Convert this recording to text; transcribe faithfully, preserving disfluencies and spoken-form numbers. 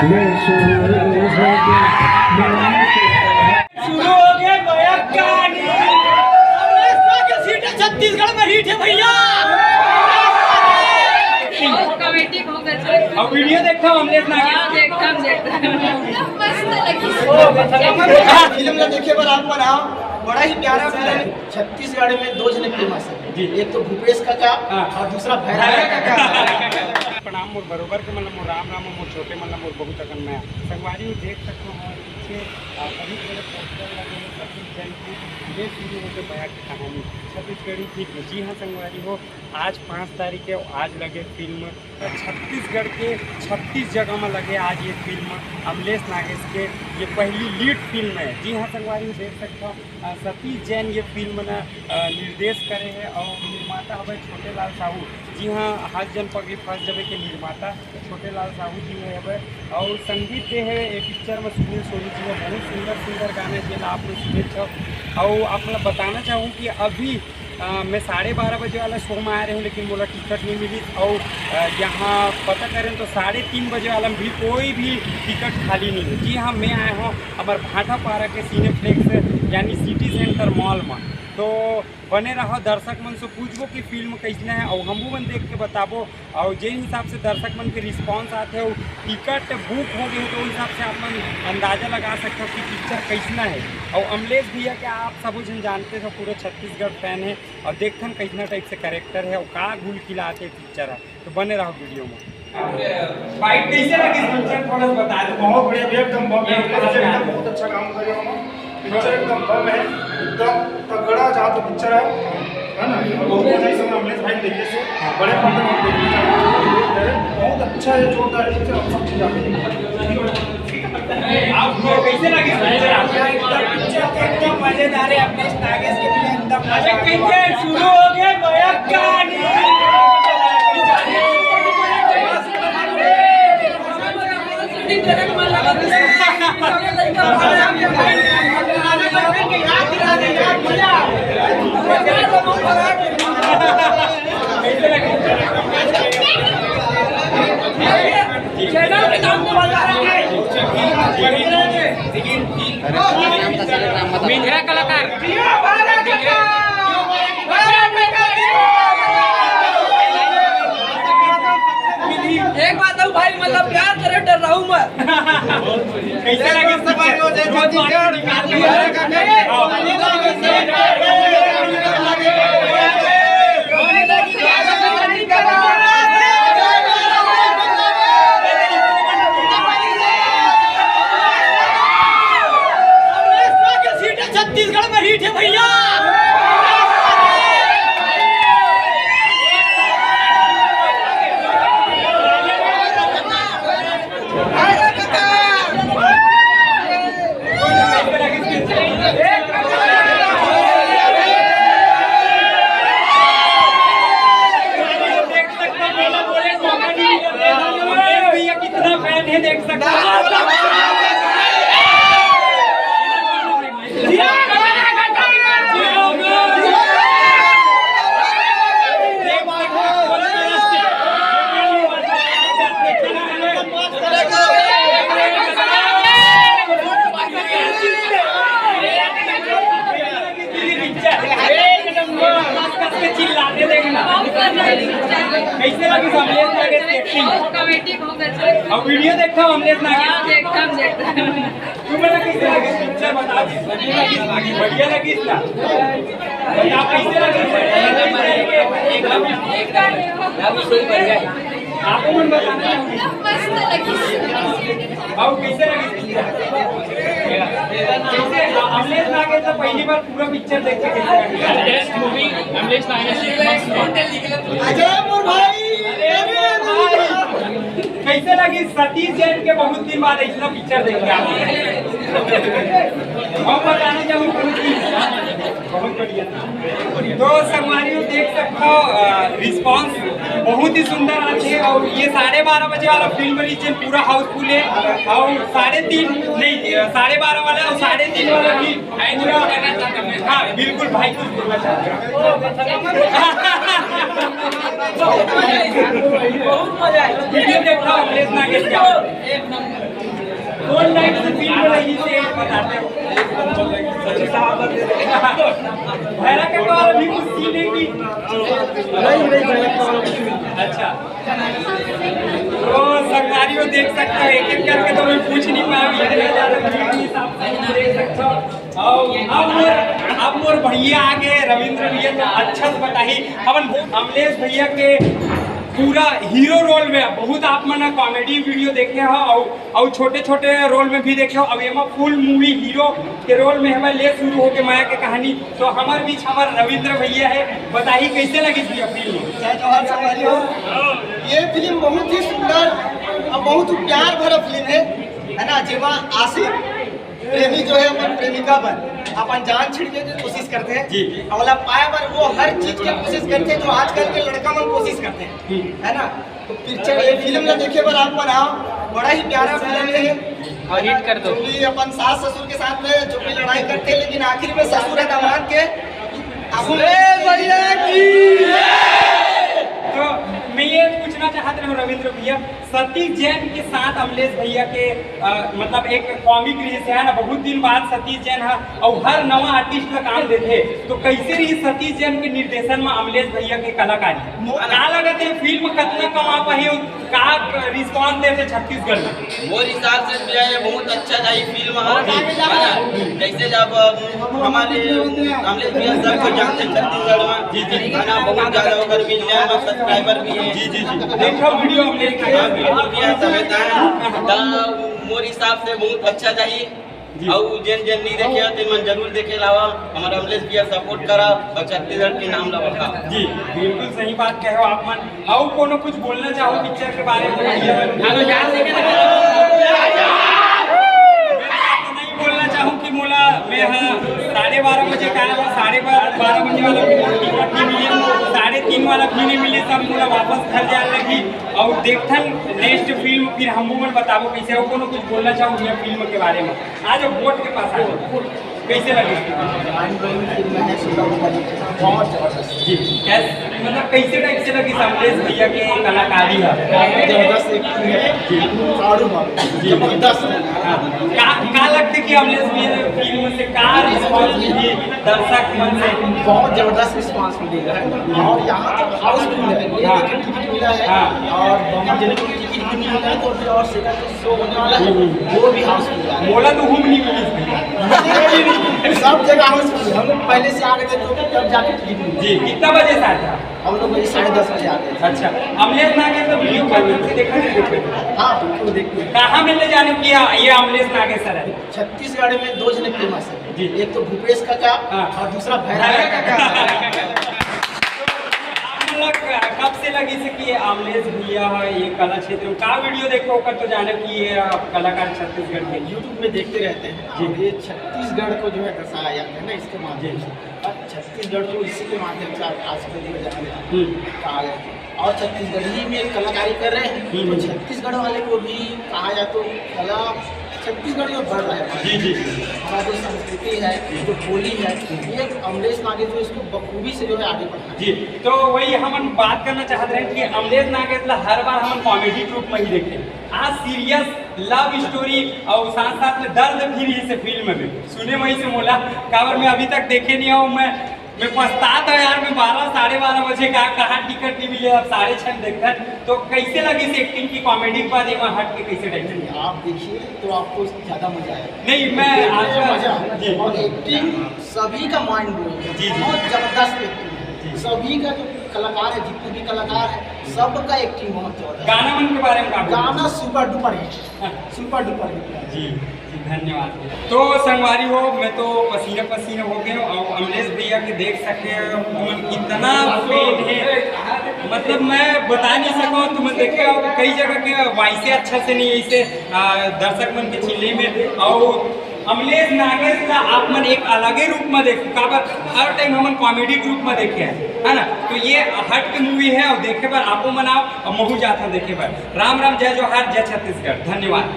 शुरू हो गए मयंक कहानी। अब इसका क्या सीट है, छत्तीसगढ़ में हिट है भैया। कमेटी बहुत अच्छा है। अब वीडियो देखता हूँ, हमने इतना हाँ, देखता हूँ, देखता हूँ। मस्त लगी। फिल्म ला देखे बर आप मन आओ, बड़ा ही प्यारा फिल्म। छत्तीसगढ़ में दो जने फेमस है, जी। एक तो भूपेश काका हाँ। और दूसरा भैरव काका। प्रणाम मोर बरोबर के मन ला, मोर राम राम, मोर छोटे मन ला, मोर बहुत अकन मया। संगवारी हो देख सकते हो हमारे पीछे, आ, बहुत बड़े पोस्टर लगे हैं, सतीश जैन की ये शुरू होके मया की कहानी छत्तीसगढ़ी थी। जी हाँ संगवारी हो, आज पाँच तारीख है, आज लगे फिल्म छत्तीसगढ़ के छत्तीस जगह में लगे आज ये फिल्म अमलेश नागेश के ये पहली लीड फिल्म है। जी हाँ संगवारी हो देख सकते हो, अ, सतीश जैन ये फिल्म न, अ, निर्देश करे है और निर्माता हवे छोटे लाल साहू। जी हाँ, हर जन पगली फंस जबे के निर्माता छोटे लाल साहू जी है हवे। और संगीत दे है ये पिक्चर में सुनील सोनी जी है। बहुत सुंदर सुंदर गाना जेला आप लोग सुने छो। और आप लोग बताना चाहूँ कि अभी अ, मैं साढ़े बारह बजे वाला शो में आए रहे हूँ, लेकिन मोला टिकट नहीं मिली। और अ, यहाँ पता करें तो साढ़े तीन बजे वाला में भी कोई भी टिकट खाली नहीं है। जी हाँ, मैं आया हूँ हमारे भाटापारा के सिनेप्लेक्स यानी सिटी सेंटर मॉल में। तो बने रहो, दर्शक मन से पूछबो कि फिल्म कैसना है और हमू मन देख के बताबो। और जे हिसाब से दर्शक मन के रिस्पॉन्स आते हो, टिकट बुक हो गए, तो उस हिसाब से आप मन अंदाजा लगा सकते हो कि पिक्चर कैसना है। और अमलेश भैया के आप सबो झन जानते हो, पूरे छत्तीसगढ़ फैन है। और देखथन कैसना टाइप से कैरेक्टर है और का गुल खिलाते पिक्चर है, तो बने रहो वीडियो में। फाइट कैसे लगी पिक्चर, थोड़ा सा बता दो। बहुत बढ़िया भैया, एकदम बम है। पिक्चर एकदम बहुत अच्छा काम करे हो, पिक्चर एकदम बम है, एकदम तगड़ा जहाँ तो पिक्चर है, है ना? और बहुत मजा इस समय अमलेश भाई देखे से बड़े पर्दे में देखने का बहुत अच्छा है, जोरदार पिक्चर, आप सब चीज आप आप लोग कैसे लगी पिक्चर? एकदम पिक्चर तो एकदम मजेदार है, अमलेश नागेश के लिए एकदम अच्छा, मजा आ गया। पिक्चर शुरू हो गए, मयंक कहानी। कैसे लगी? चैनल के नाम पे बता रहे हैं। मिंजरा कलाकार। एक बात है भाई, मतलब प्यार करे, डर रहू मत। कैसे लगे पिक्चर? बहुत बार निकाल दिया। छत्तीसगढ़ में हिट है भैया। भैया कितना फैन है, देख सकते हो। चिल्लाते देखना। कैसे लगी अमलेश नागेश की एक्टिंग? कॉमेडी बहुत अच्छा है। और वीडियो देखा अमलेश नागेश? हाँ, देखता हूँ, देखता हूँ। तू मेरा कैसे लगी पिक्चर बता दे। बढ़िया लगी ना? आप कैसे लगी? आपको मन बताना है। मस्त लगी। बाबू कैसे लगी? कैसे? अमलेश नागेश तो पहली बार पूरा पिक्चर देख के कैसे लगी? Best movie Amlesh Nagesh. अजय मोर भाई। कैसे लगी सतीश जैन के बहुत दिन बाद इतना पिक्चर देख के आप? हम बताना चाहूँ बहुत बढ़िया। तो संगवारी हो देख सकता हो, रिस्पॉन्स बहुत ही सुंदर आथे। और ये साढ़े बारह बजे वाला फिल्म रिलीज है, पूरा हाउसफुल है। और साढ़े तीन नहीं, साढ़े बारह वाला और साढ़े तीन वाला भी पूरा, हाँ बिल्कुल भाई, कुछ बोलना चाहते हैं। बहुत मजा आया। वीडियो देखता हूँ अमलेश नागेश का। एक नंबर। कौन टाइप से फील हो रही है, बताते हो? भैरा के तो अभी कुछ सीन है कि नहीं, नहीं, भैरा के तो कुछ नहीं। अच्छा, तो संगवारी हो, देख सकते हो, एक एक करके तो मैं पूछ नहीं पाया, इतना ज्यादा भीड़ के हिसाब से देख सकते हो। और अब मोर, अब मोर भैया आगे, रविंद्र भैया, तो अच्छा से बताही। हमन अमलेश भैया के पूरा हीरो रोल में, बहुत आप मन कॉमेडी वीडियो देखे हो और, और छोटे छोटे रोल में भी देखे हो। अब एमा फुल मूवी हीरो के रोल में हमारे ले शुरू होके माया के कहानी। तो हमारे बीच हमारे रविंद्र भैया है, बताही कैसे लगी थी फिल्म? जय जोहार संगवारी हो। ये फिल्म बहुत ही सुंदर और बहुत ही प्यार भरा फिल्म है, है ना? जेमा आशिक प्रेमी जो है अपन प्रेमिका पर अपन जान छिड़के के कोशिश करते हैं। जी। अउ ओला पाए बर वो हर चीज के कोशिश करते हैं जो आजकल के लड़का मन कोशिश करते हैं, हम्म। है ना? तो पिक्चर, ये फिल्म ला देखे बर आप मन आओ, बड़ा ही प्यारा फिल्म है। और हिट कर दो। जो भी अपन सास ससुर के साथ में जो भी लड़ाई करते हैं, लेकिन आखिर में ससुर है दामाद के। अमलेश भैया की। तो मैं ये पूछना चाहत रहे हूँ रविंद्र भैया, सतीश जैन के साथ अमलेश भैया के, अ, मतलब एक कॉमिक रिलेशन है ना, बहुत दिन बाद सतीश जैन हा और हर नवा आर्टिस्ट का काम देथे, तो कैसे रही सतीश जैन के निर्देशन में अमलेश भैया के कलाकारी? का लगत है फिल्म कतना कमा पाही और का रिस्पॉन्स देथे छत्तीसगढ़ में? मोर हिसाब से भैया ये बहुत अच्छा जाही फिल्म है, है ना? जैसे जब, अम, हमारे अमलेश भैया सर को जानते हैं छत्तीसगढ़ में, जी, जी। है ना, बहुत ज्यादा ओकर मिलियन में सब्सक्राइबर भी है। जी, जी, जी। देखो वीडियो हमने हाँ, बिल्कुल भैया, तबे तो है। तो मोर हिसाब से बहुत अच्छा जाही। जी। अउ जेन जेन नहीं देखे हो, तेन मन जरूर देखे लावा। हमारे अमलेश भैया सपोर्ट करा और छत्तीसगढ़ के नाम ला बढ़ा। जी, बिल्कुल सही बात कहे हो आप मन। अउ कोनो कुछ बोलना चाहो पिक्चर के बारे में? भैया मन। मैं तो नहीं बोलना चाहूँ कि मोला, मैं हाँ साढ़े बारह बजे का आया हूँ, साढ़े बारह, बारह बजे वाला भी टिकट नहीं मिले, साढ़े तीन वाला भी नहीं मिले, सब मोला वापस घर जाए लगी। और देखथन नेक्स्ट फिल्म, फिर हमू मन बताबो कैसे हो। कोनो कुछ बोलना चाहूँ मैं फिल्म के बारे में? आ जाओ, बोर्ड के पास आ जाओ। कैसे लगी? माइंड ब्लोइंग फिल्म है, सुपर डुपर हिट, बहुत जबरदस्त। जी, कैसे, मतलब कैसे टाइप से लगी अमलेश भैया की कलाकारी है? जबरदस्त एक्टिंग है, जी। झाड़ू मारो, जी। जबरदस्त है। हाँ। का, का लगता है कि अमलेश भैया फिल्म से का रिस्पॉन्स मिली दर्शक मन से? बहुत जबरदस्त रिस्पॉन्स मिलेगा है, और यहाँ तो हाउसफुल है। ये हाँ। देखिए, टिकट मिला है, हाँ। और बहुत जने को टिकट भी नहीं मिला है, तो फिर और सेकंड शो होने वाला है, हम्म। वो भी हाउसफुल है। मोला तो हूम नहीं मिली। सब जगह हाउसफुल है। हम लोग पहले से आ गए थे, तो तब जाके टिकट मिली। जी, कितना बजे से आए थे? हम लोग वही साढ़े दस बजे आ गए थे। अच्छा, अमलेश नागेश तो वीडियो कॉन्फ्रेंस से देखा नहीं, देखा? हाँ, बिल्कुल देखते हैं। कहाँ मिलने जाने की ये अमलेश नागेश सर है? छत्तीसगढ़ में दो जने फेमस है, जी। एक तो भूपेश काका हाँ। और दूसरा भैरा काका। आप लोग कब से लगी से कि ये अमलेश भैया है, ये कला क्षेत्र में का वीडियो देखो ओकर तो जाने कि ये आप कलाकार छत्तीसगढ़ के? YouTube में देखते रहते हैं। जी। और ये छत्तीसगढ़ को जो है दर्शाया जाता है ना इसके माध्यम से। जी। और छत्तीसगढ़ को इसी के माध्यम से आज, आजकल जो है जाने हम्म। कहा जाता है। और छत्तीसगढ़ी में कलाकारी कर रहे हैं, हम्म, तो हम्म। छत्तीसगढ़ वाले को भी कहा जाए तो कला, छत्तीसगढ़ में बढ़ रहा है। जी, जी, जी। हमारा जो संस्कृति है, जो बोली है, ये अमलेश नागेश जो इसको बखूबी से जो है आगे बढ़ा है। जी, तो वही हमन बात करना चाहत रहे कि अमलेश नागेश ला हर बार हमन कॉमेडी ट्रूप में ही देखे, आज सीरियस लव स्टोरी और साथ साथ में दर्द भी रही से फिल्म में सुने वही से मोला, काबर मैं अभी तक देखे नहीं हूँ। मैं मैं पछतात हूँ यार, मैं बारह, साढ़े बारह बजे का कहा टिकट नहीं मिले, अब साढ़े छह में देखत। तो कैसे लगी से एक्टिंग की, कॉमेडी के बाद एमा हट के कैसे टाइप? आप देखिए तो आपको ज्यादा मजा आएगा। नहीं, मैं एक्टिंग में आज मजा। जी। और एक्टिंग सभी का माइंड ब्लोइंग है, जी, जी। बहुत जबरदस्त एक्टिंग है। जी। सभी का जो कलाकार है, जितने भी कलाकार है, सबका एक्टिंग बहुत जबरदस्त। गाना मन के बारे में का बोलना? गाना सुपर डुपर हिट, हाँ। Super duper hit. जी। जी, धन्यवाद। तो संगवारी हो, मैं तो पसीने पसीने हो गए हूँ। और अमलेश भैया के देख सकते हैं, उमन कितना फैन है, मतलब मैं बता नहीं सकूँ। तुम देखे हो कई जगह के वॉइसे अच्छा से नहीं, इसे आ, दर्शक मन के चिल्ले में। और अमलेश नागेश का आप मन एक अलगे रूप में देखो, काबर हर टाइम हमन कॉमेडी के रूप में देखे हैं, है ना? तो ये हट के मूवी है और देखे बर आपो मन आओ और महू जात हन देखे बर। राम राम, जय जोहार, जय छत्तीसगढ़, धन्यवाद।